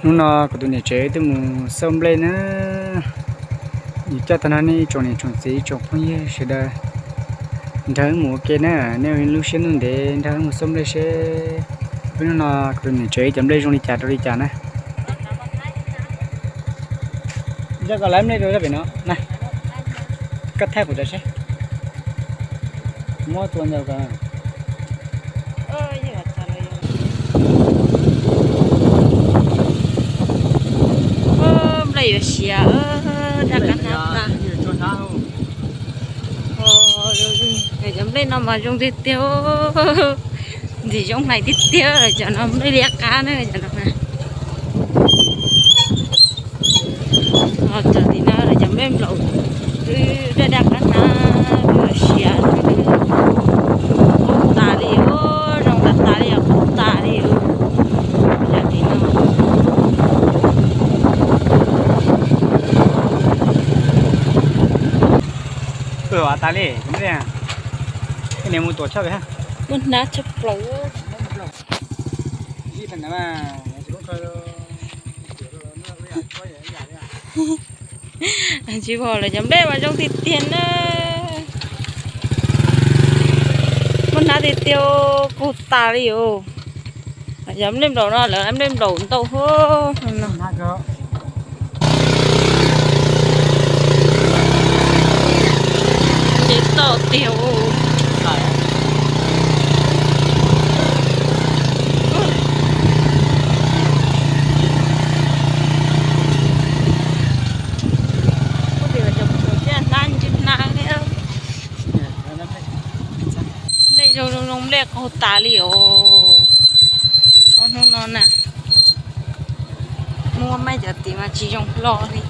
Hnub no kuv tus niam tsev wb twb mus xauj nplej na. Yus coj tag no nej tsoom niam tsoom txiv tsoom phooj ywg sawv daws nrog wb mus ua ke na, nej ua lub siab ntuj ntev nrog wb mus xauj nplej seb hnub no kuv tus niam tsev cov nplej zoo li cas rau li cas na. Koj lawv nplej rau pem no na, koj thaij kuv cov seb. Muab tua ntawd ko. Nplej yuav siav, daj qab hnab tas. Cov nplej no mas zoo tiag tiag. Ntxim zoo hlais tiag tiag, cov no nplej liab qab na cov no. Ho cov tim no cov nplej nplaum, daj daj qab hnab, siav qub tas li, zoo tas tas li, qub tas li. Cov tim no tas li, niam mus tuam tshaj pem. Muaj hnab tshaj plaws. Tsis pom lawm, cov nplej mas zoo tiag tiag na. Muaj hnab tiag tiag, qub tas li os. Cov nplej nplaum no lawv nplej nplaum ntau hos no. Nce toj tiag. Nplej zoo zoo, nplej qaug tas li os. Ob hnub no na, muaj maib cov tim mas tsis zoo hlo li.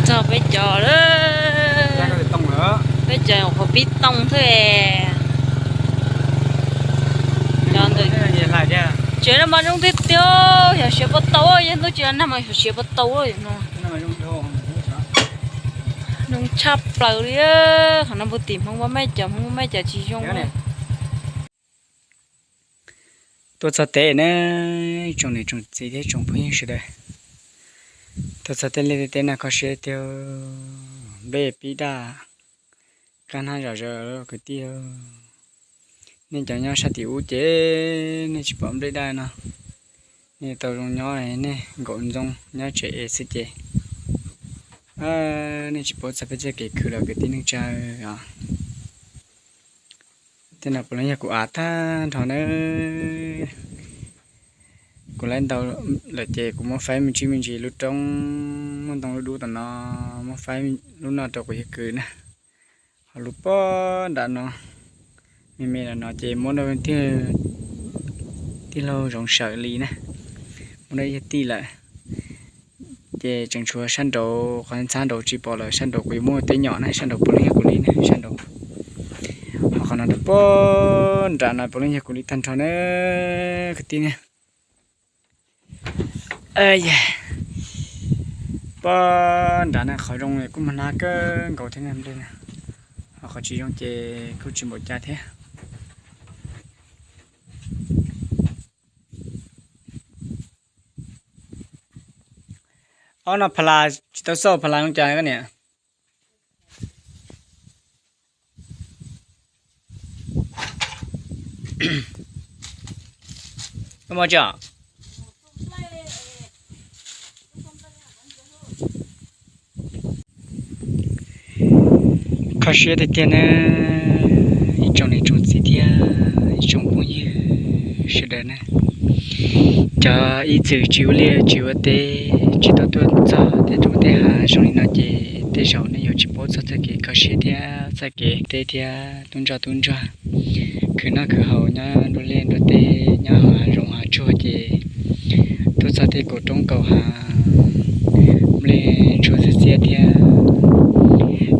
Txog peb cov lawm, peb cov qhuav pib tooj xwb. Tsev no mas zoo tiag tiag, xyov siav puas tau, yog ntuj tsis los nag mas xyov siav puas tau no. Zoo tshaj plaws li. Qhov no puag tim Hmoob Vaj Mej cov, Hmoob Vaj Mej cov tsis zoo. Tuaj txog teb na, tsoom niam tsoom txiv thiab tsoom phooj ywg sawv daws. Tuaj txog tej liaj tej teb no kho siab tiag, nplej pib daj, qab hnab zom zaws kwv tij. Nej cov nyob sab tim ub ces nej tsis pom nplej daj no, nej tau zoo nyob, nej nkaum ntxoo nyob tsev es xwb ces nej tsis paub txog peb txoj kev khwv los kwv tij neej tsa os. Tej no puav leej yog kuv av tag nrho nawb. Kuv laib ntau lawm ces kuv muab faib me ntsis me ntsis lub roob muaj ntoo lub dub tom no, muab faib lub no rau kuv yawg kwv na. Ho lub pob nram no, me me nram no ces muab rau tij laug Zoov Sawm li na, muab rau yawg tij lawm. Ces tseem tshuav sab nraud, qhov ntxhab nraud tsis pom lawm, sab nraud kuv yuav muab teb nyom na, sab nraud puav leej yog kuv li na, sab nraud. Ho qhov no rau pob nram no puav leej yog kuv li tag nrho na, kwv tij na. Pob nram no qhov zoo kuj muaj hnab kawg nkaus thiab na, ho qhov tsis zoo ces kuj tsis npaum cas thiab. Ob no pha las tsis tau xauj, pha las zoo cas koj niam? Kho siab tiag tiag na, ib tsoom niam tsoom txiv thiab ib tsoom phooj ywg sawv daws na. Cov ib txwm tsis ua liaj tsis ua teb, tsis tau tuaj txog tej roob tej hav zoo li no ces tej zaum nej yuav tsis paub txog txoj kev kho siab thiab txoj kev teb thiab tub ntsuag tub ntsuag. Khwv noj khwv haus nyob nruab liaj nruab teb, nyob hav zoov hav tsuag ces tuaj txog tej kaum roob kaum hav, nplej ntshua xiab xiab thiab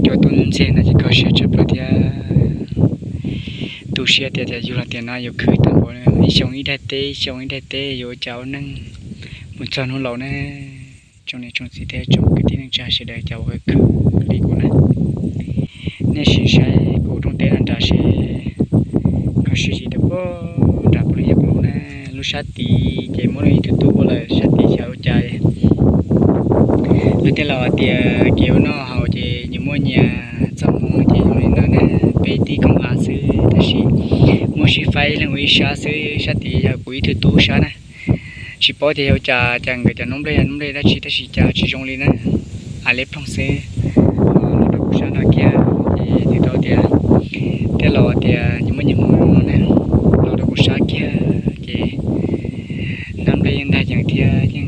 cua tub ntxhiab no ces kho siab tshaj plaws thiab. Tu siab tias tias yug los tiam no yuav khwv tau npaum ib xyoo ib daim teb, ib xyoo ib daim teb yuav ua cas ua neej mus txog hnub laus ne. Tsoom niam tsoom txiv thiab tsoom kwv tij neej tsa sawv daws cov uas khwv li kuv na, nej sim saib kuv rooj teb no nrad seb kho Nram puv lub yog lub na, lub sab tid ces muab ib tug tub ua lawm, sab tid xyov ua cas. Lawv tej laus hais tias kev ua noj haus ces nyias muaj nyias txoj hmoo ces zoo li ntawd na. Peb tib koog av xwb tab sis muab sib faib leej ua ib sab xwb, sab tid yog kuv ib tug tub sab na. Tsis paub tias yog ua cas cas nkawd cov noob nplej noob nplej dab tsi tab sis cas tsis zoo li na. Av liab ploog xwb. Los rau kuv sab no kiag ces twb tau tias tej laus tias nyias muaj nyias hmoo no na, los rau kuv sab kiag ces noob nplej yeej ntag yees thiab yeej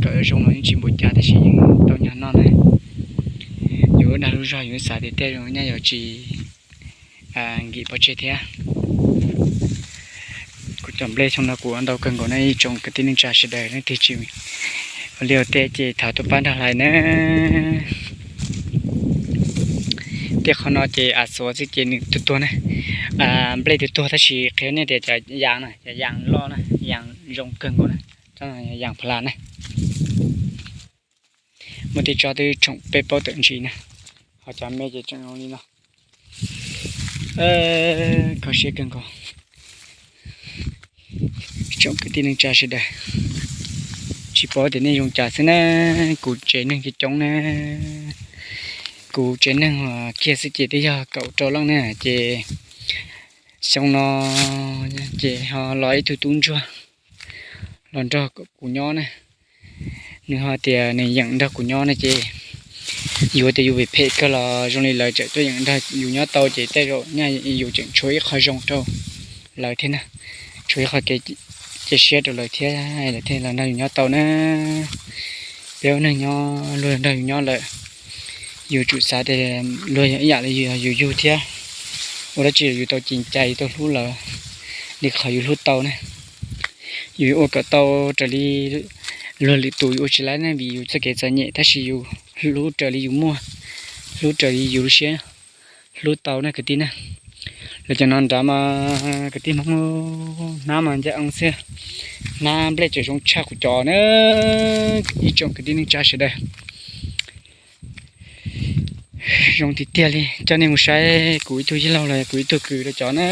kom zoo los yeej tsis npaum cas tab sis yeej tau nyog noj na. Yus lub dag lub zog yus xav tias tej zoo nyaj yuav tsis nkim pov tseg thiab. Kuv cov nplej xyoo no kuv ua ntau kawg nkaus na ib tsoom kwv tij neej tsa sawv daws, leej twg tsis ua liaj ua teb ces thov tuaj pab nrog hlais na. Tej qhov no ces av xuav xwb ces nws tuag tuag na. Nplej tuag tuag tab sis qhia nej tias cov yas na, cov yas loj na, yas zoo kawg nkaus na, yas pha las na. Muaj tej tsob twb tshoom peb plaub tawm ntsis na, ho cov me ces tseem zoo li no. Kho siab kawg nkaus. Tsoom kwv tij neej tsa sawv daws, tsis paub tias nej zoo cas xwb na. Kuv tsev neeg coob coob na, kuv tsev neeg kiag xwb ces twb yog kaum rau leej na ces xyoo no ces ho los ib tug tub ntsuag los nrog kuv nyob na. Nws ho tias nws yeem nrog kuv nyob no ces yus tias yus phem phem kawg los zoo li lawv tseem tuaj yeem nrog yus nyob tau ces tej zaum nyaj yus tseem tshuav ib qho zoo rau lawv thiab na, tshuav ib qho kev cia siab rau lawv thiab, lawv thiaj los nrog yus nyob tau na. Peb ua neeg nyob luag nrog yus nyob lawm, yus tsum xav tias luag yog ib yam li yus yug thiab, ua dab tsi yus tau cim cai yus tau hlub lawv li qhov yus hlub tau na. Yus ua kom tau raws li luag lwm tus yus ua tsis laib ne vim yus txoj kev txom nyem tab sis yus hlub raws li yus muaj, hlub raws li yus lub siab hlub tau na kwv tij na. Lawv cov no nrad mas kwv tij Hmoob, hnab mas ncaj oo xwb, hnab nplej tseem zoo tshaj kuv cov na. Ib tsoom kwv tij neej tsa sawv daws, zoo tiag tiag li, coj nej mus saib kuv ib tug yij laug los kuv ib tug kwv rau cov na,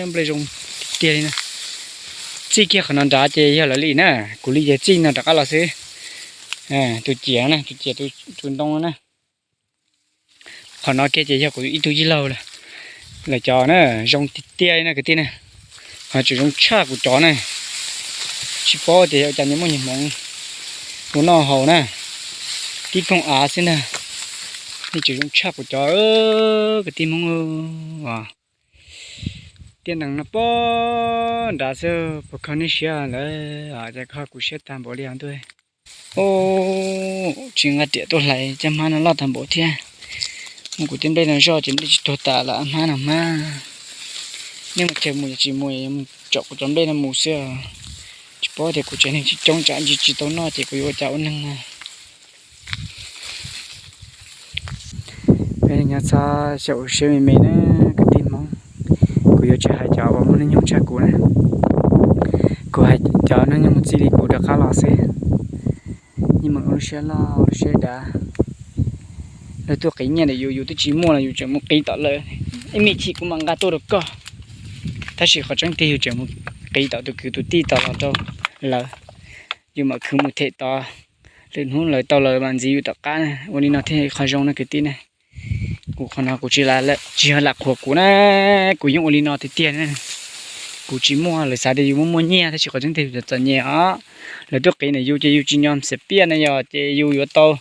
nplej zoo tiag tiag li na. Txij kiag qhov no nrad ces yog lawv li na, kuv li ces txij no rov qab los xwb. Tus ciam na, tus ciam tus ntoo na. Qhov no kiag ces yog kuv ib tug yij laug lawm, lawv cov na, zoo tiag tiag li na kwv tij na. Ho tseem zoo tshaj kuv cov na. Tsis paub tias yog ua cas nyias muaj nyias hmoov ua noj haus na, tib koog av xwb ntag. Nej tseem zoo tshaj kuv cov kwv tij Hmoob. Tiaj nees no pob nrad xwb puas kho nej siab lawm, cas kho kuv siab tag npaum li os ntuj. Tsis nqa riam tuaj hlais cov hmab no loj tag npaum thiab. Muab kuv tej nplej no zoj ces nplej tsis tuag tas lawm hmab no hmab. Nej mus chaw mus yog tsis mus, mus tsom kuv cov nplej no mus xwb. Tsis paub tias kuv tsev neeg tsis coob tsam ntsis tsis tau noj ces kuv yuav ua cas ua neeg na. Peb nyob txhob xyaum siab me me na kwv tij Hmoob. Kuv yuav tsis hais cov uas muaj hnub nyoog tshaj kuv na. Kuv hais cov hnub nyoog txij li kuv rov qab los xwb. Yeej meem ua lub siab loj ua lub siab dav. Lawv tuaj qiv nyiaj ntawm yus, yus twb tsis muaj los yus tseem mus qiv tom lawv. Ib me chim kuv mam nqa tuaj rau koj. Tab sis qhov tseeb tiag yus tseem mus qiv tom tus kwv tus tij tom los rau lawv. Yus mam khwv mus them tod, lwm hnub lawv tau los mam ntxiv yus tom qab na. Ua li no thiaj qhov zoo na kwv tij na. Kuv qhov no kuv tsis, tsis yog lam qhuas kuv na, kuv yeej ua li no tiag tiag na. Kuv tsis muaj, lawv xav tias yus muaj muaj nyiaj tab sis qhov tseeb tiag yus txom nyem os. Lawv tuaj qiv ntawm yus ces yus tsis nyo xiam piaj na yog ces yus yuav tau.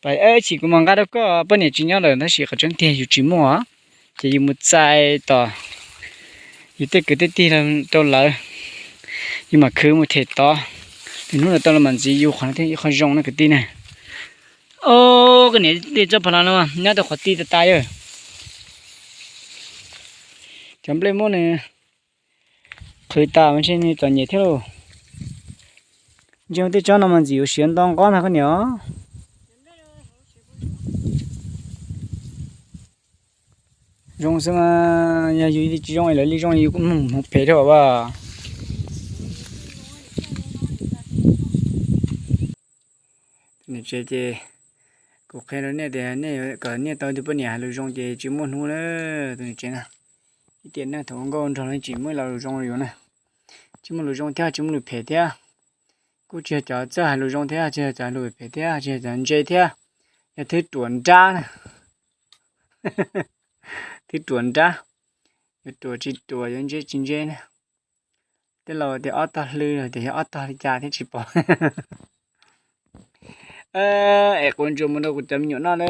Pab, chim kuv mam nqa rau koj, poj niam tsis nyob lawm tab sis qhov tseeb tiag yus tsis muaj os. Ces yus mus txais tom yus tej kwv tej tij rau lawv, yus mam khwv mus them tod, lwm hnub lawv tau los mam ntxiv yus, qhov no thiaj ib qho zoo na kwv tij na. Au, koj niam tej tsob pha las no nyob tau qhov ti tas tas yawg. Cov nplej muab nws qhwv tas mas ntshe nws txom nyem thiab lauj. Ntsia tej tsob no mas ntxim yuav siav nto nqob ntag koj niam. Zoo xwb mas, yog yus tsis zoo es lawv li zoo yus kuj mus hmoov phem dhau as. Tus niam tsev ces kuv qhia rau nej tias nej kom nej tau tus poj niam hais lus zoo ces tsis muaj hnub na. Tus niam tsev na, Ib tiam neej thaum ua nkauj nraug los tsis muaj lus zoo li yuav na. Tsis muaj lus zoo thiab tsis muaj lus phem thiab. Kuj tsis yog cov txawj hais lus zoo thiab tsis yog cov hais lus phem thiab tsis yog cov ntse thiab. Yog thwb ruam nrab na. Thwb ruam nrab. Yuav ruam tsis ruam yuav ntse tsis ntse na. Tej laus tias ob tog hlwb los tias yog ob tog li cas thiab tsis paub. Es quas ntsuas mus rau kuv cov me nyuam noj na.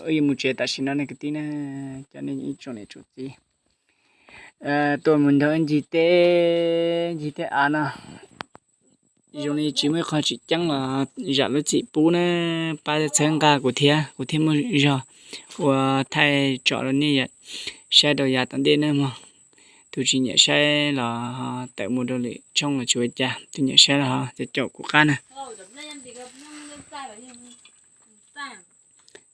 Wb yuav mus tsev tam sim no nej kwv tij na, cov nej ib tsoom niam tsoom txiv. Tuaj mus nrog wb ncig teb, ncig teb av no. Zoo li tsis muaj ib qho tsis ceeb los zam lub txim pub na, pab txhawb nqa kuv thiab, kuv thiaj muaj zog ua thaij tsom rau nej saib rau yav tom ntej na mog. Tus tsis nyiam saib los tawm mus rau lwm tshooj los tsis ua cas, tus nyiam saib los ho caum kuv qab na.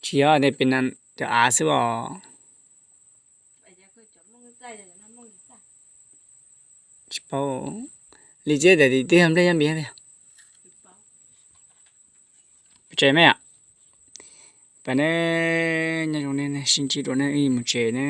Tsis yog tias pem cov av xwb os. Tsis paub li txiab tas tim twg yog nplej yab npis tiag. Pes tsawg me yom? Pas ne, nyob zoo nej sib ntsib dua ne, wb mus tsev ne.